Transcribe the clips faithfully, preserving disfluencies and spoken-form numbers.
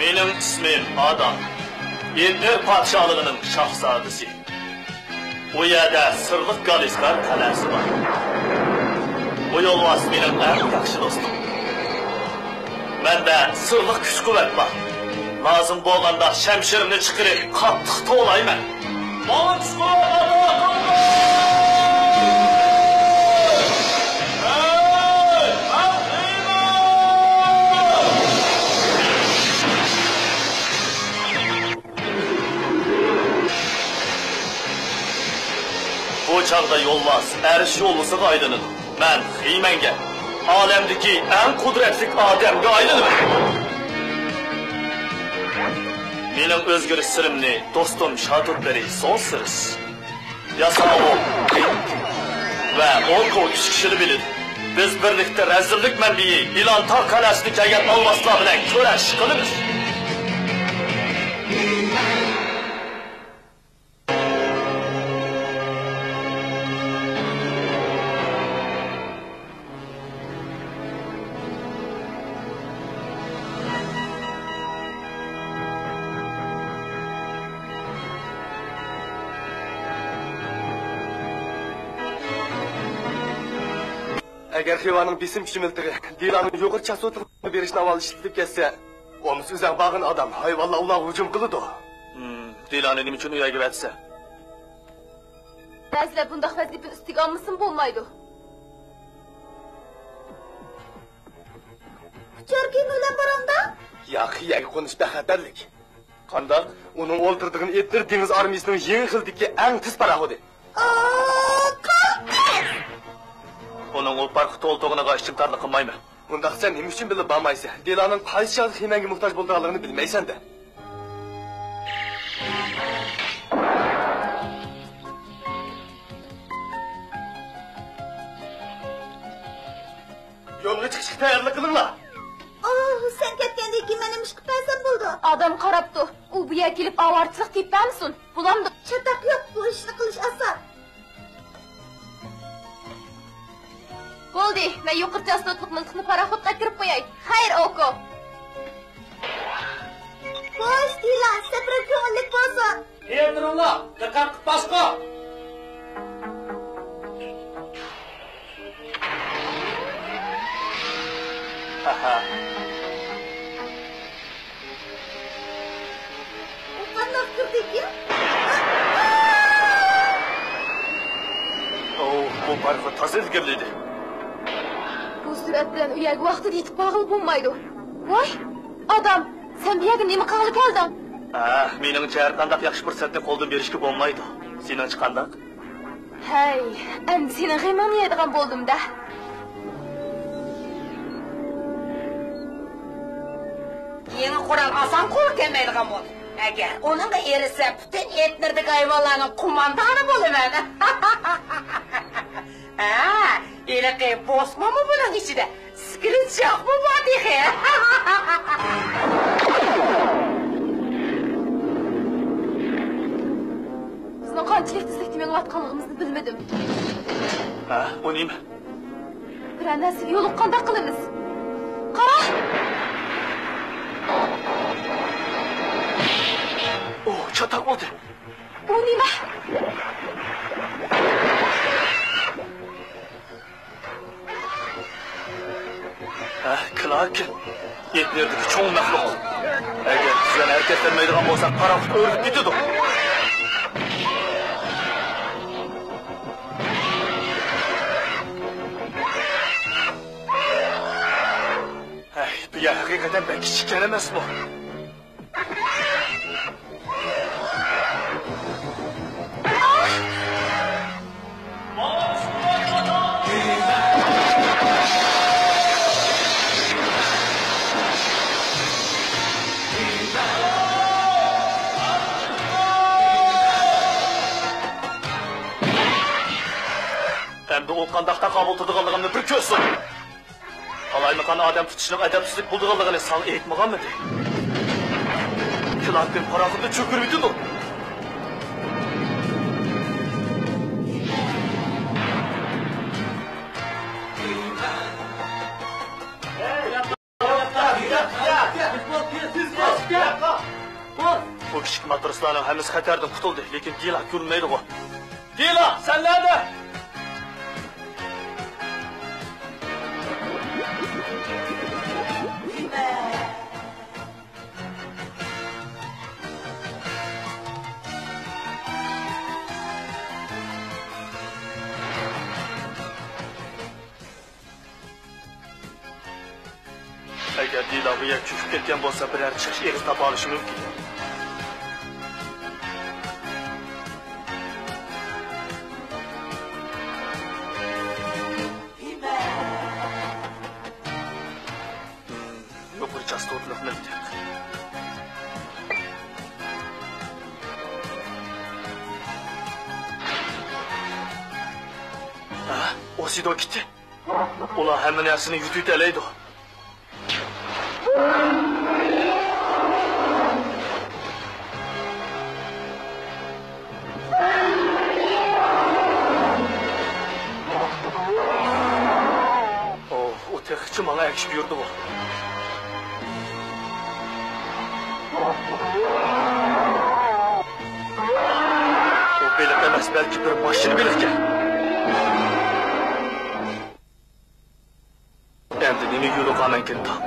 مېنىڭ ئىسمىم ئادام. ئېتنېر پادىشاھلىقىنىڭ شاھزادىسى. ئۇ يەردە سىرلىق گالىسكار قەلئەسى بار. بۇ يولۋاس مېنىڭ ئەڭ ياخشى دوستۇم. مەندە سىرلىق كۈچ-قۇۋۋەت بار. لازىم بولغاندا شەمشىرىمنى چىقىرىپ، قاتتىق توۋلايمەن. ماڭا چىقىڭ، ئادام! ھەي، ئەقىللەر! بۇ چاغدا يولۋاس ئەرش يولۋىسىغا ئايلىنىدۇ. مەن خىمەنگە، ئالەمدىكى ئەڭ قۇدرەتلىك ئادەمگە ئايلىنىمەن. مېنىڭ ئۆزگىرىش سىرىمنى دوستۇم شاتۇتبېرى سونسىرىس، ياساۋۇل ۋە ئوكو ئۈچ كىشىلا بىلىدۇ. بىز بىرلىكتە رەزىللىك مەنبىيى ئىلان تاغ قەلئەسىدىن كەلگەن ئالۋاستىلار بىلەن كۈرەش قىلىمىز. ئەگەر خىۋانىڭ بېسىم كۈچى مىلتىقى دىلانىڭ يۇقىرى چاستوتىلىقىنى بېرىشنى ئاۋۋال ئىشلىتىپ كەتسە، ئومۇس ئۆزەڭ بارغىن ئادام، ھايۋانلار ئۇلارغا ھۇجۇم قىلىدۇ. ھىم، دىلانى نېمە ئۈچۈن ئۇ يەرگە ئەۋەتسە؟ بەزىلەر بۇنداق ۋەزىپىنى ئۈستىگە ئالمىسىمۇ بولمايدۇ. ئۇچار كېمە بىلەن بارامدا؟ ياق، يەرگە قونۇش بەخەتەرلىك. قانداق؟ ئۇنىڭ ئولتۇرىدىغان ئېتلىرى دېڭىز ئارمىيىسىنىڭ يېڭى خىلدىكى ئەڭ تېز پاراخوتى. ئۇنىڭ ئۇ پاراخوت تولتۇغىنىغا ئىچىم تارلىق قىلمايمەن. ئۇنداقسەن نېمە ئۈچۈن بىللە بارمايسەن؟ دىلانىڭ قايسى چاغدا خىمەنگە موھتاج بولىدىغانلىقىنى بىلمەيسەن-دە. يولغا چىقىشقا تەييارلىق قىلىڭلار. ئوھ، سەن كەتكەندىن كېيىن مەن نېمە ئىش قىلىپ بەرسەم بولىدۇ؟ ئادەم قاراپتۇ. ئۇ بۇ يەرگە كېلىپ ئاۋارىچىلىق تېپىپ بەرمىسۇن. بولامدۇ؟ چاتاق يوق، بۇ ئىشنى قىلىش ئاسان. بولدى، مەن يۇقىرى چاستوتلۇق مىلتىقنى پاراخوتقا ئەكىرىپ قوياي. خەير، ئوكو. خوش، دىلان، سەپىرىڭ كۆڭۈللۈك بولسۇن. ھەي، تۇرۇڭلار، دىققەت قىلىپ باسقۇ. ئاھا. ئۇ قانداق كىردىكىن؟ ئوۋ، بۇ پاراخوت تازا ئىلگىرىلىدى. بۇ سۈرئەت بىلەن ئۇ يەرگە ۋاقتىدا يېتىپ بارغىلى بولمايدۇ. ۋاي، ئادام، سەن بۇ يەرگە نېمە قىلغىلى كەلدىڭ؟ ئا، مېنىڭچە، ھەر قانداق ياخشى پۇرسەتنى قولدىن بېرىشكە بولمايدۇ. سېنىڭچە قانداق؟ ھەي، ئەمدى سېنىڭ غېمىڭنى يەيدىغان بولدۇم-دە. يېڭى قورال ئاسان قولغا كەلمەيدىغان بولدى. ئەگەر ئۇنىڭغا ئېرىشسە، پۈتۈن ئېتنېردىكى ھايۋانلارنىڭ قوماندانى بولىمەن. ھە، ھېلىقى بوسمانمۇ بۇنىڭ ئىچىدە. سكرىنشوتمۇ بار تېخى. بىزنىڭ قانچىلىك تېزلىكتە مېڭىۋاتقانلىقىمىزنى بىلمىدىم. ھە، ئۇ نېمە؟ بىرەر نەرسىگە يولۇققاندەك قىلىمىز. قارا! ئوھ، چاتاق بولدى. ئۇ نېمە؟ ھە، كلاركېن. ئېتنېردىكى چوڭ مەخلۇق. ئەگەر تىزلان ھەرىكەتلەنمەيدىغان بولساق، پاراخوت ئۆرۈلۈپ كېتىدۇ. ھەي، بۇ يەر ھەقىقەتەن بەك كىچىككەن ئەمەسمۇ؟ ئەمدى ئۇ قانداق تاقابىل تۇرىدىغانلىقىمنى بىر كۆرسۇن! قالايمىقان ئادەم تۇتۇشنىڭ ئەدەپسىزلىك بولىدىغانلىقىنى ساڭا ئېيتمىغانمىدى؟ كلاركېن پاراخوتنى چۆكۈرۈۋېتىدۇ. كىچىك ماتروسلارنىڭ ھەممىسى خەتەردىن قۇتۇلدى، لېكىن دىلا كۆرۈنمەيدىغۇ. دىلا، سەن نەدە؟ ئەگەر دىلا بۇ يەر چۆكۈپ كەتكەن بولسا، بىرەر چىقىش ئېغىزى تاپالىشى مۇمكىن. يۇقىرى چاستوتىلىق مىلتىق. ھە؟ ئوسىدو كېتى. ئۇلار ھەممە نەرسىنى يۇتۇۋېتەلەيدۇ. ئوھ، ئۇ تېخىچە ماڭا ئەگىشىپ يۈرىدىغۇ. ئۇ بېلىق ئەمەس، بەلكى بىر ماشىنا بېلىقكەن. ئەمدى نېمە يولۇقامەنكىن تاڭ؟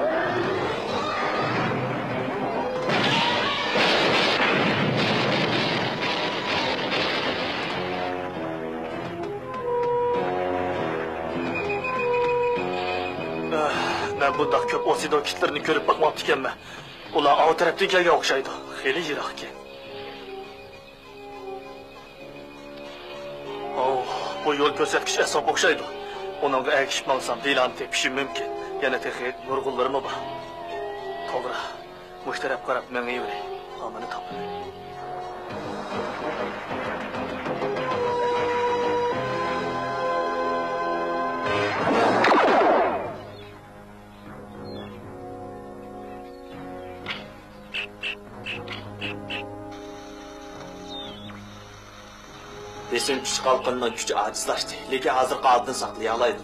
ئاھ، مەن بۇنداق كۆپ ئوسىدو كىتلىرىنى كۆرۈپ باقماپتىكەنمەن. ئۇلار ئاۋۇ تەرەپتىن كەلگەن ئوخشايدۇ. خېلى يىراقكەن. ئوھ، بۇ يول كۆرسەتكۈچ ئەسۋاب ئوخشايدۇ. ئۇنىڭغا ئەگىشىپ ماڭسام، دىلانى تېپىشىم مۇمكىن. يەنە تېخى نۇرغۇنلىرىمۇ بار. توغرا، مۇشۇ تەرەپ قاراپ مېڭىۋېرەي. ئامىنى تاپىمەن. بېسىم كۈچ قالقىنىنىڭ كۈچى ئاجىزلاشتى، لېكىن ھازىرقى ھالىتىنى ساقلىيالايدۇ.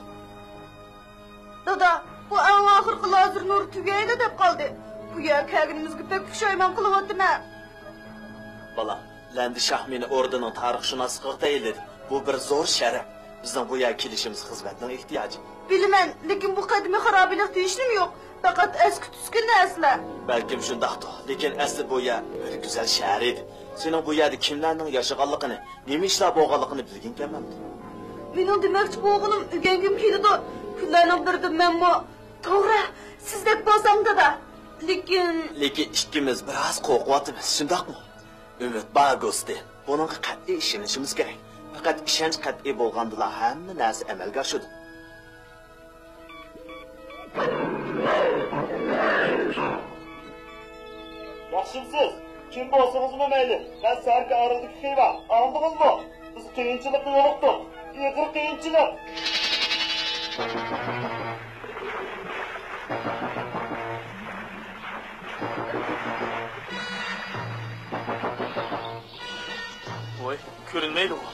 دادا، بۇ ئەڭ ئاخىرقى لازېر نۇرى تۈگەيلا دەپ قالدى. بۇ يەرگە كەلگىنىمىزگە بەك پۇشايمان قىلىۋاتىمەن. بالام، لەندى شاھ مېنى ئوردىنىڭ تارىخشۇناسلىقىغا تەيىنلىدى. بۇ بىر زور شەرەپ. بىزنىڭ بۇ يەرگە كېلىشىمىز خىزمەتنىڭ ئېھتىياجى. بىلىمەن، لېكىن بۇ قەدىمىي خارابىلىق دېيىشنىمۇ يوق. پەقەت ئەسكى تۈسكۈنلا ئەسلى. بەلكىم شۇنداقتۇ، لېكىن ئەسلى بۇ يەر بىر گۈزەل شەھەر ئىدى. سېنىڭ بۇ يەردە كىملەرنىڭ ياشىغانلىقىنى، نېمە ئىشلار بولغانلىقىنى بىلگىنكەنمەمدۇ؟ مېنىڭ دېمەكچى بولغىنىم، ئۆگەنگۈم كېلىدۇ. كۈنلەرنىڭ بىرىدە مەنمۇ، توغرا، سىزدەك بولسام دادا. لېكىن، لېكىن ئىككىمىز بىراز قورقۇۋاتىمىز، شۇنداقمۇ؟ ئۈمىد بار، گوستى. بۇنىڭغا قەتئىي ئىشىنىشىمىز كېرەك. پەقەت ئىشەنچ قەتئىي بولغاندىلا ھەممە نەرسە ئەمەلگە ئاشىدۇ. ياخشىمسىز؟ كىم بولسىڭىزمۇ مەيلى، مەن سەركە ئارىلىدىكى خىۋا، ئاڭلىدىڭىزمۇ؟ بىز قىيىنچىلىققا يولۇقتۇق، ئېغىر قىيىنچىلىق. ۋاي، كۆرۈنمەيدىغۇ.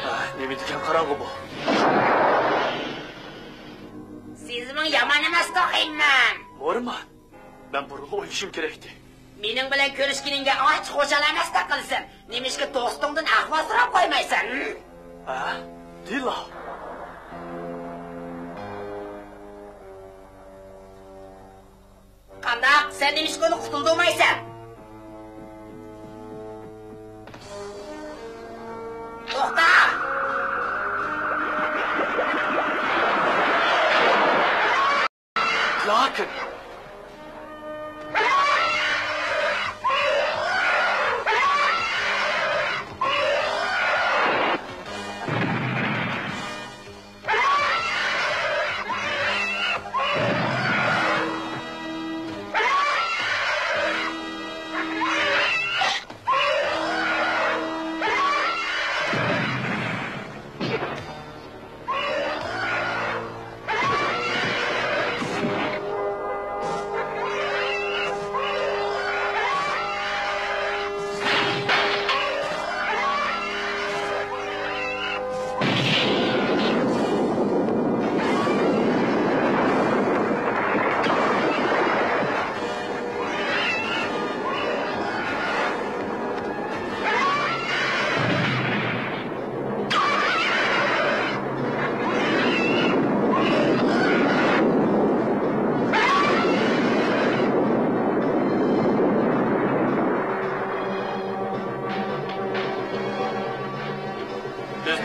ئاھ، نېمە دېگەن قاراڭغۇ بۇ؟ سېزىمىڭ يامان ئەمەس تېخى، مەن. مورىمان، مەن بۇرۇنلا ئويلىشىم كېرەكتى. مېنىڭ بىلەن كۆرۈشكىنىڭگە ئانچە خۇشال ئەمەستەك قىلىسەن. نېمىشقا دوستۇڭدىن ئەھۋال سوراپ قويمايسەن؟ ھە؟ دىلا. قانداق؟ سەن نېمىشقا ئۇنى قۇتۇلدۇرمايسەن؟ توختا! لاكىن.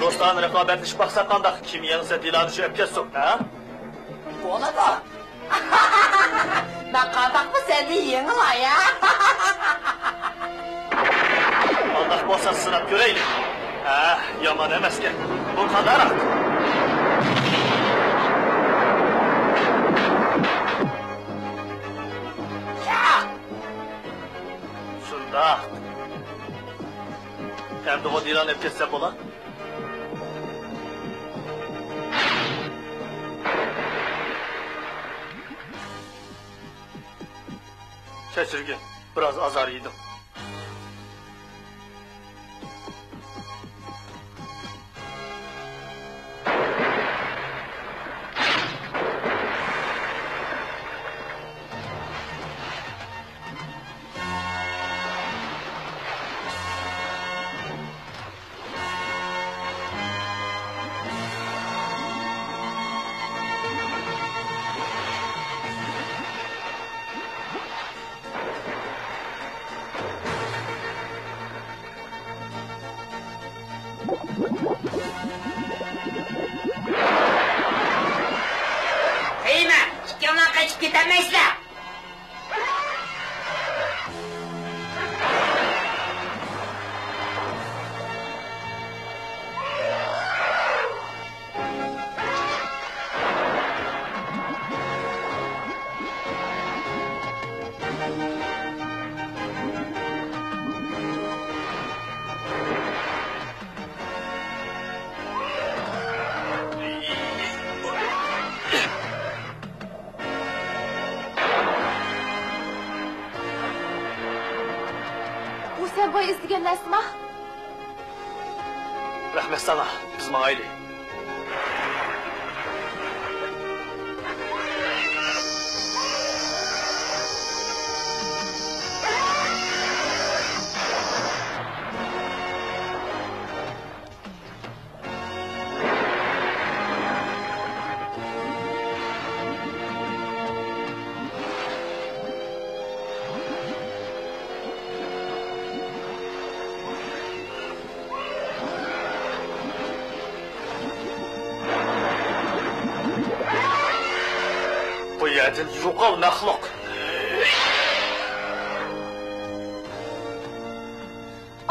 دوستانە رىقابەتلىشىپ باقساق قانداق؟ كىم يەڭسە، دىلانى شۇ ئەپ كەتسۇن، ھە؟ بولىدۇ. مەن قانداقمۇ سەندىن يېڭىلاي، ھە؟ ئانداق بولسا سىناپ كۆرەيلى. ھە، يامان ئەمەسكەن. بۇ قانداقراق؟ شۇنداق. ئەمدىغۇ دىلانى ئەپ كەتسەم بولا؟ كەچۈرگىن، بىراز ئازار يېدىم. تېيىمە، ئىككىڭلار قېچىپ كېتەلمەيسىلەر. بۇ سەن بوي ئىزدىگەن نەرسىما؟ رەھمەت ساڭا، بىز ماڭايلى. بۇ يەردىن يوقال، مەخلۇق!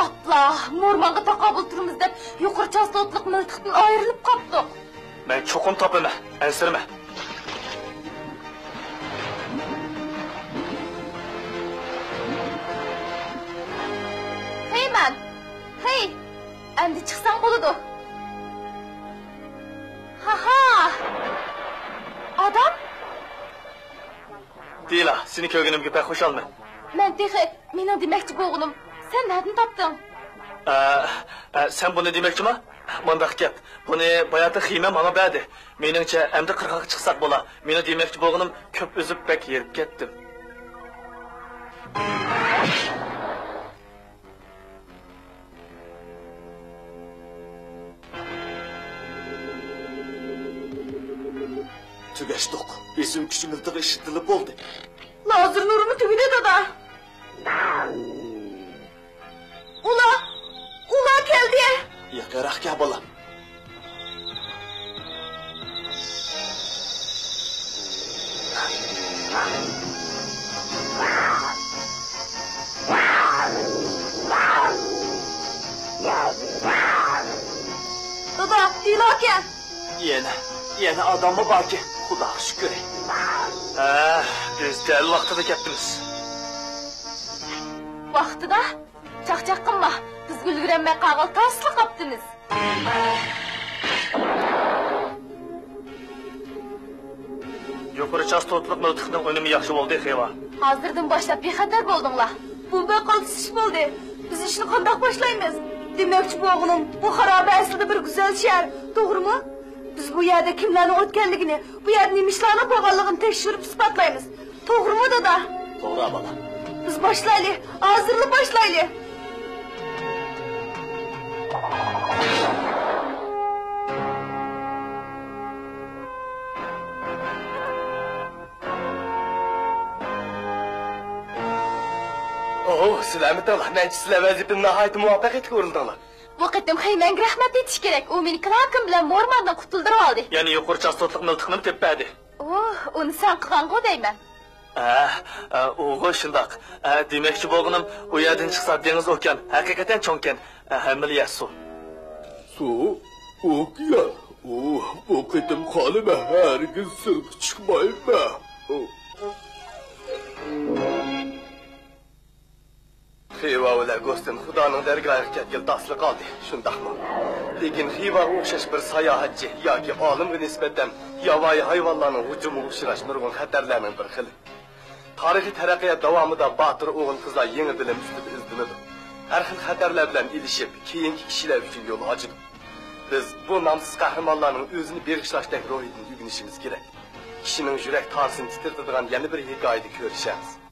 ئاپلا، مورمانغا تاقابىل تۇرىمىز دەپ، يۇقىرى چاستوتلۇق مىلتىقتىن ئايرىلىپ قاپتۇق. مەن چوقۇم تاپىمەن، ئەنسىرىمە. ھېي مەن! ھېي! ئەمدى چىقساڭ بولىدۇ. ھاھا! ئادام؟ دىلا، سېنى كۆرگىنىمگە بەك خۇشالمەن. مەن تېخى مېنىڭ دېمەكچى بولغىنىم، سەن نەدىن تاپتىڭ؟ ئە، ئە، سەن بۇنى دېمەكچىما؟ مۇنداق گەپ، بۇنى باياتىن خېمە ماڭا بەردى. مېنىڭچە، ئەمدى قىرغاققا چىقساق بولا. مېنىڭ دېمەكچى بولغىنىم، كۆپ ئۈزۈپ بەك ھېرىپ كەتتىم. تۈگەشتۇق. بېسىم كۈچ مىلتىقى ئىشلىتىلىپ بولدى. لازېر نۇرىمۇ تۈگىدى، دادا. ئۇلار، ئۇلار كەلدى. يېقىنراق كەل، بالام. دادا، دىلا ئاكا. يەنە، يەنە ئاداممۇ باركەن، خۇداغا شۈكۈر. ھە، بىز دەل ۋاقتىدا كەپتىمىز. ۋاقتىدا؟ چاقچاق قىلما، بىز ئۈلگۈرەلمەي قالغىلى تاسلا قاپتىمىز. يۇقىرى چاستوتىلىق مىلتىقنىڭ ئۈنۈمى ياخشى بولدى، خېۋا. ھازىردىن باشلاپ بىخەتەر بولدۇڭلار. بۇ بەك قالتىس ئىش بولدى. بىز ئىشنى قانداق باشلايمىز؟ دېمەكچى بولغىنىم، بۇ خارابە ئەسلىدە بىر گۈزەل شەھەر، توغرىمۇ؟ بىز بۇ يەردە كىملەرنىڭ ئۆتكەنلىكىنى، بۇ يەردە نېمە ئىشلارنىڭ بولغانلىقىنى تەكشۈرۈپ ئىسپاتلايمىز. توغرىمۇ، دادا؟ توغرا، بالام. بىز باشلايلى. ھازىرلا باشلايلى. ئوھو، سىلەرمىتىڭلار؟ مەنچە سىلەر ۋەزىپىنى ناھايىتى مۇۋەپپەقىيەتلىك ئورۇنداڭلار. بۇ قېتىم خېيمەنگە رەھمەت ئېيتىش كېرەك، ئۇ مېنى كراكېن بىلەن مورماندىن قۇتۇلدۇرۇۋالدى. يەنە يۇقىرى چاستوتلۇق مىلتىقنىمۇ تېپىپ بەردى. ئۇھ، ئۇنى سەن قىلغانغۇ دەيمەن. ھە، ھە، ئۇغۇ شۇنداق. ھە، دېمەكچى بولغىنىم، ئۇ يەردىن چىقسا دېڭىز ئوكيان ھەقىقەتەن چوڭكەن. ھە، ھەممىلا يەر سۇ. سۇ؟ ئوكيان؟ ئۇھ، بۇ قېتىم خالىمە ھەرگىز سىرتقا چىقمايمەن. خىۋا بىلەن گوستىن خۇدانىڭ دەرگاھىغا كەتكىلى تاسلا قالدى، شۇنداقمۇ؟ لېكىن خىۋاغا ئوخشاش بىر ساياھەتچى ياكى ئالىمغا نىسبەتەن ياۋايى ھايۋانلارنىڭ ھۇجۇمىغا ئۇچراش نۇرغۇن خەتەرلەرنىڭ بىر خىلى. تارىخىي تەرەققىيات داۋامىدا باتۇر ئوغۇل-قىزلار يېڭى بىلىم ئۈستىدە ئىزدىنىدۇ. ھەر خىل خەتەرلەر بىلەن ئېلىشىپ، كېيىنكى كىشىلەر ئۈچۈن يول ئاچىدۇ. بىز بۇ نامسىز قەھرىمانلارنىڭ ئۆزىنى بېغىشلاشتەك روھىدىن ئۆگىنىشىمىز كېرەك. كىشىنىڭ يۈرەك تارىسىنى تىترىتىدىغان يەنە بىر ھېكايىدە كۆرۈشەرمىز.